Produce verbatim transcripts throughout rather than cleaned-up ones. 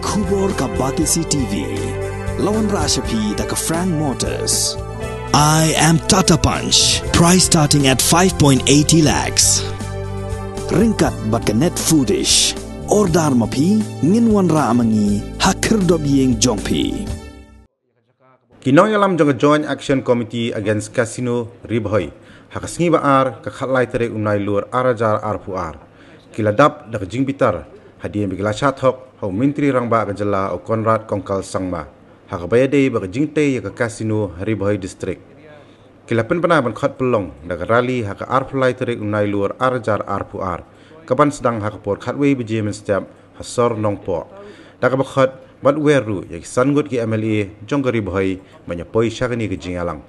Khubor ka Batesi T V. La wanrah sha phi da ka Frank Motors. I am Tata Punch. Price starting at five point eighty lakhs. Ryngkat bad ka Net Foodish. Order ma phi, ngin wanrah ma ngi ha khyrdop ïing jong phi. Ki nongïalam jong ka Joint Action Committee Against Casino Ri Bhoi ha ka sngi ba ar, ka khatlai tarik u Nailur ar hajar arphew ar, ki la dap da ka jingbitar hadien ba ki la shah thok ha u Myntri Rangbah ka jylla u Conrad Kongkal Sangma ha kaba ïadei bad ka jingtei ïa ka casino ha Ri Bhoi District. Ki la pynbna ban khot pynlong da ka rally ha ka arphew lai tarik u Nailur ar hajar arphew ar, ka ban sdang ha ka por khatwei baje mynstep ha sor Nongpoh, da kaba khot bad wer ruh ïa ki san ngut ki M L A jong ka Ri Bhoi ban ïa poi sha kane ka jingïalang.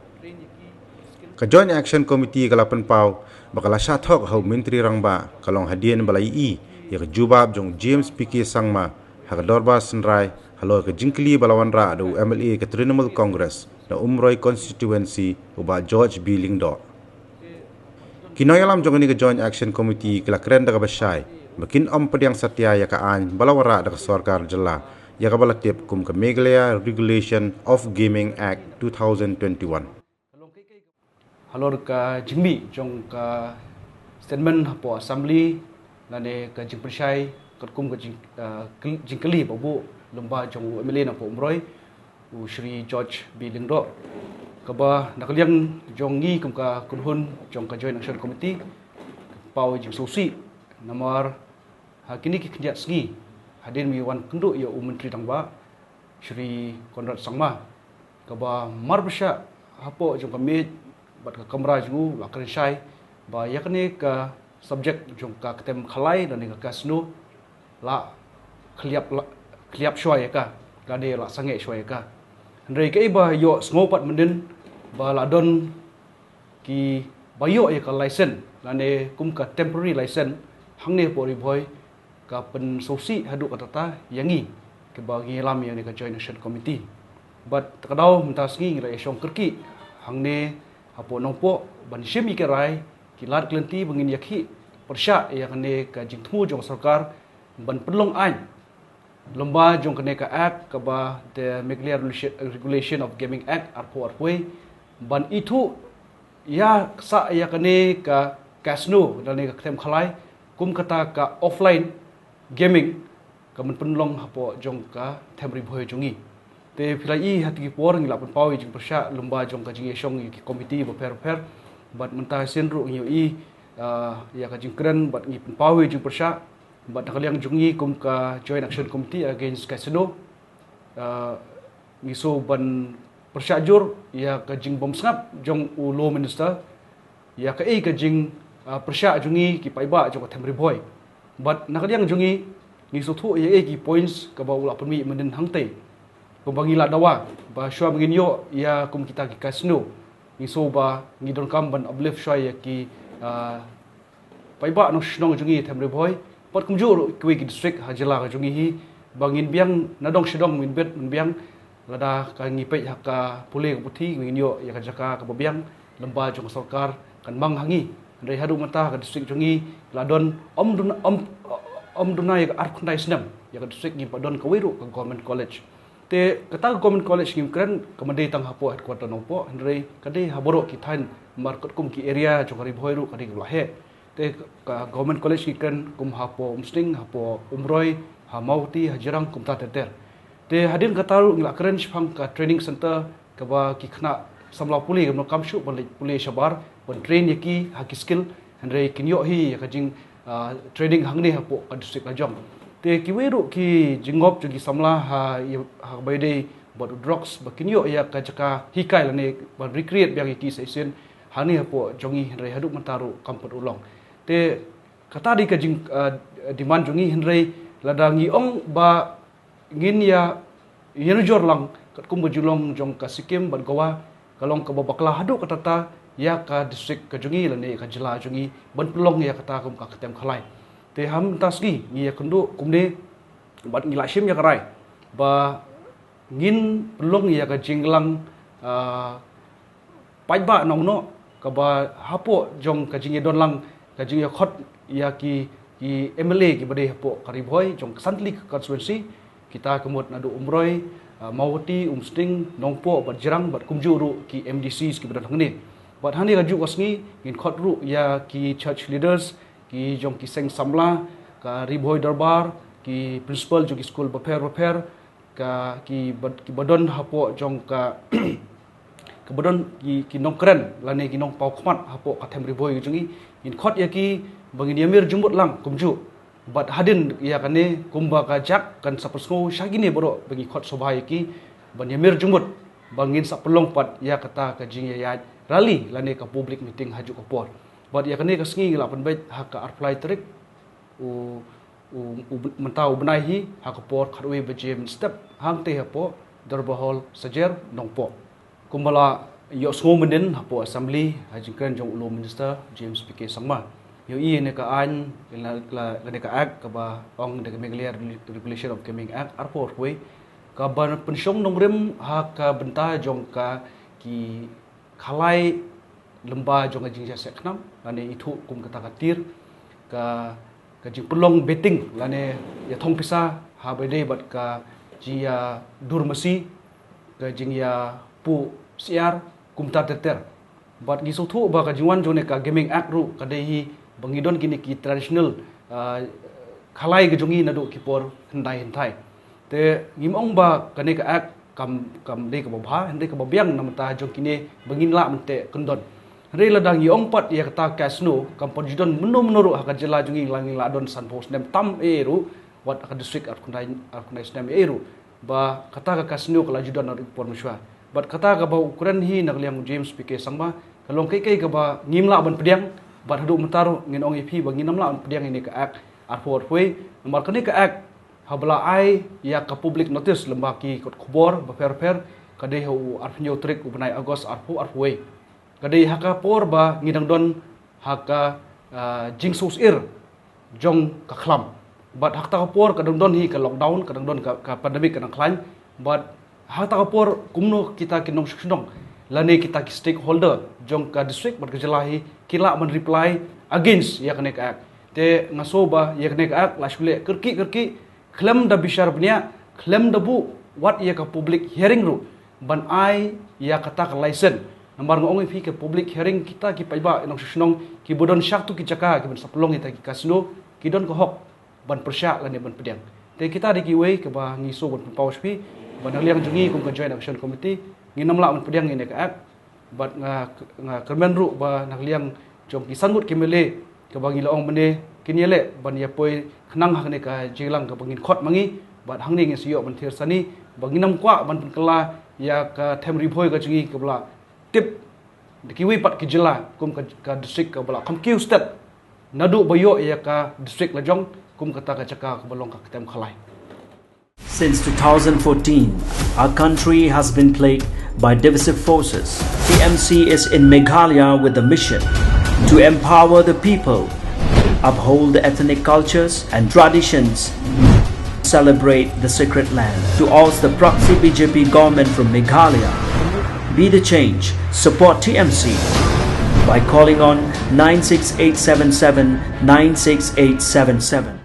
Ka Joint Action Committee ka la pynpaw ba ka la shah thok ha u Myntri Rangbah ka long hadien ba la ïohi ïa ka jubab jong James P K Sangma ha ka dorbar synrai halor ka jingkylli ba la wanrah da u M L A ka Trinamool Congress na Umroi Constituency, u Bah George B Lyngdoh. Ki nongïalam jong kane ka Joint Action Committee ki la kren da kaba shai ba kin ym pdiang satia ïa ka aiñ ba la wanrah da ka sorkar jylla, ïa kaba la tip kum ka Meghalaya Regulation of Gaming Act two thousand twenty-one. Halor ka jingmih jong ka statement hapoh Assembly lane ka jingpynshai katkum ka jing, ah, kyl-, jingkylli ba buh lyngba jong u M L A na poh Umroi, u Shri George B Lyngdoh, kaba na ka liang jong ngi kum ka kynhun jong ka Joint Action Committee, paw jingsngewsih namar ha kine ki khyndiat sngi hadien ba ngi wan kynduh ïa u Myntri Rangbah Shri Conrad Sangma, kaba mar bashah hapoh jong ka miej bad ka kamra jong u la kren shai ba ïa kane ka subject jong ka ktem khalai lane ka casino la khliap, la khliap shuwa ïa ka lane la sangeh shuwa ïa ka. Hynrei kaei ba ïohsngew pat mynnin ba la don kiba ïoh ïa ka license lane kum ka temporary license hangne hapoh Ri Bhoi, ka pynsngewsih haduh katta ïa ngi kiba ngi ïalam ïa kane ka Joint Action Committee. Bad ta ka daw mynta sngi ngi la ïashong kyrkieh hangne hapoh Nongpoh ban shim ïa ki rai ki lad ki lynti ba ngin ïakhih pyrshah ïa kane ka jingthmu jong ka sorkar ban pynlong aiñ lyngba jong kane ka Act kaba the Meghalaya Regulation, Regulation of Gaming Act arphew arphew, ban ithuh ïa sah ïa kane ka casino lane ka ktem khalai kum kata ka offline gaming ka ban pynlong hapoh jong ka them Ri Bhoi jong ngi. Te phi la ïohi ha kine ki por ngi la pynpaw ïa jingpyrshah lyngba jong ka jingïashong ïa ki komiti bapher bapher. Bad mynta sien ruh ngi ïohi, ah, ïa ka jingkren bad ngi pynpaw ïa jingpyrshah bad na ka liang jong ngi kum ka Joint Action Committee Against Casino, ah, ngi sngew ban pyrshah jur ïa ka jingbymsngap jong u Law Minister ïa kaei ka jing, ah, pyrshah jong ngi ki paidbah jong ka them Ri Bhoi. Bad na ka liang jong ngi ngi sngewthuh ïa kaei ki points kaba u la pynmih mynnin hangtei. Kumba ngi la dawa ba shuwa ba ngin ïoh ïa kum kita ki casino, ngi sngew ba ngi donkam ban uplift shuwa ïa ki, ah, paidbah nongshong shnong jong ngi ha them Ri Bhoi bad kumjuh ruh kiwei ki district ha jylla ka jong ngi hi, ba ngin biang na dong sha dong, mynbit mynbiang. Lada ka ngi peit ha ka pule ka puthi ngin ïoh ïa ka jaka kaba biang lyngba jong ka sorkar kan mang ha ngi. Hynrei haduh mynta ka district jong ngi la don ym duna, ym, ym duna ïa ka arphew khyndai snem ïa ka district ngim pat don kawei ruh ka government college. Te kata ka government college ngim kren kam dei tang hapoh headquarter Nongpoh, hynrei ka dei ha baroh ki thaiñ, namar katkum ki area jong ka Ri Bhoi ruh ka dei kaba la heh. Te ka government college ngi kren kum hapoh Umsning, hapoh Umroi, ha Mawhati, ha Jirang, kumta ter ter. Te hadien kata ruh ngi la kren shaphang ka training center kaba ki khynnah samla pule kim donkam shuh ban leit pule shabar ban train ïa ki ha ki skill, hynrei kin ïoh hi ïa ka jing, ah, training hangne hapoh ka district la jong. Te kiwei ruh ki jingngop jong ki samla ha, ha kaba ïadei bad u drugs ba kin ïoh ïa ka jaka hikai lane ban recreate biang ïa ki sa shisien hangne hapoh jong ngi, hynrei haduh mynta ruh kam pat urlong. Te kata dei ka jing, ah, demand jong ngi, hynrei lada ngi ong ba ngin ïa, ïa nujor lang katkum ka jinglong jong ka Sikkim bad Goa, ka long kaba bakla haduh katta ïa ka district ka jong ngi lane ka jylla jong ngi ban pynlong ïa kata kum ka ktem khalai. Te ha mynta sngi ngi ïakynduh kumne bad ngi la shim ïa ka rai ba ngin pynlong ïa ka jingïalang, ah, paidbah nongno kaba hapoh jong ka jingïadon lang ka jingïakhot ïa ki, ki M L A kiba dei hapoh ka Ri Bhoi jong ka san tylli ka constituency. Kita ka mut naduh Umroi, uh, Mawhati, Umsning, Nongpoh, bad Jirang, bad kumjuh ruh ki M D Cs kiba don hangne. Bad hangne ka juh ka sngi, ngin khot ruh ïa ki church leaders, ki jong ki seng samla, ka Ri Bhoi Dorbar, ki principal jong ki skul bapher bapher, ka ki ba, ki ba don hapoh jong ka ka ba don ki, ki nongkren lane ki nongpaw khmat hapoh ka them Ri Bhoi jong ngi, ngin khot ïa ki ba ngin ïamir jingmut lang kumjuh. Bad hadien ïa kane kumba ka jak kan sa pynsngew sha kine baroh ba ngi khot sngewbha ïa ki ban ïamir jingmut ba ngin sa pynlong pat ïa kata ka jingïaid rally lane ka public meeting ha juh ka por. Bad ïa kane ka sngi ngi la pynbeit ha ka arphew lai tarik u, u, u mynta u bnai hi ha ka por khatwei baje mynstep hangtei hapoh Dorbar Hall Sajer Nongpoh. Kumba la ïohsngew mynnin hapoh Assembly ha jingkren jong u Law Minister James P K Sangma, ïohi ne ka aiñ la, la, lane ka Act kaba ong da ka Meghalaya Regulation of Gaming Act arphew arphew wei, kaba pynshong nongrim ha ka bynta jong ka ki khalai lyngba jong ka jingjia seh khnam lane ithuh kum kata ka tir, ka ka jingpynlong betting lane ïathong pisa ha ba dei bad ka jingïadur masi, ka jingïapuh syiar kumta ter ter. Bad ngi sngewthuh ba ka jingwan jong ne ka Gaming Act ruh ka dei hi ba ngi don kine ki traditional, ah, khalai ka jong ngi naduh ki por hyndai hynthai. Te ngim ong ba kane ka Act kam, kam dei kaba bha, hynrei kaba biang namar ta jong kine ba ngin lah ban teh kyndon. Hynrei lada ngi ong pat ïa kata ka casino kam pat ju don mynno mynno ruh ha ka jylla jong ngi, la ngi la don sanphew snem tam ei ei ruh, wat ha ka district arphew khyndai, arphew khyndai snem ei ei ruh ba kata ka casino ka la ju don naduh ki por mynshuwa. Bad kata kaba u kren hi na ka liang u James P K Sangma ka long kaei kaei kaba ngim lah ban pdiang. Bad haduh mynta ruh ngin ong ïa phi ba ngin ym lah ban pdiang ïa kane ka Act arphew arphew wei, namar kane ka Act haba la ai ïa ka public notice lyngba ki kot khubor bapher bapher, ka dei ha u arphew hynñiew tarik u bnai August arphew arphew wei. Ka dei ha ka por ba ngi dang don ha ka, ah, jingsngewsyier jong ka khlam. Bad ha kata ka por ka dang don hi ka lockdown, ka dang don ka, ka pandemic ka dang khlaiñ. Bad ha kata ka por kumno kita ki nongshong shnong lane kita ki stakeholder jong ka district bad ka jylla hi ki lah ban reply against ïa kane ka Act. Te nga sngew ba ïa kane ka Act la shu leh kyrkieh kyrkieh khlem da bishar bniah, khlem da buh wat ïa ka public hearing ruh ban ai ïa kata ka license. Namar nga ong ïa phi ka public hearing kita ki paidbah nongshong shnong kiba don shatu ki jaka kiban sa pynlong ïa kita ki casino ki don ka hok ban pyrshah lane ban pdiang. Te kita dei kiwei kaba ngi sngew ban pynpaw sha phi ba na ka liang jong ngi kum ka Joint Action Committee ngin ym lah ban pdiang ïa kane ka Act. Bad nga, nga kyrmen ruh ba na ka liang jong ki san ngut ki M L A kaba ngi la ong mynne kin ïaleh ban ïa poi khnang ha kane ka jingïalang kaba ngin khot ma ngi. Bad hangne ngin sa ïoh ban thied sani ba ngin ym kwah ban pynkylla ïa ka them Ri Bhoi ka jong ngi kaba la tip da kiwei pat ki jylla kum ka, ka district kaba la kham kiew stet naduh ba ïoh ïa ka district la jong kum kata ka jaka kaba long ka ktem khalai. Since two thousand fourteen, our country has been plagued by divisive forces. T M C is in Meghalaya with the mission to empower the people, uphold the ethnic cultures and traditions, celebrate the sacred land. To oust the proxy B J P government from Meghalaya, be the change, support T M C by calling on nine six eight seven seven, nine six eight seven seven.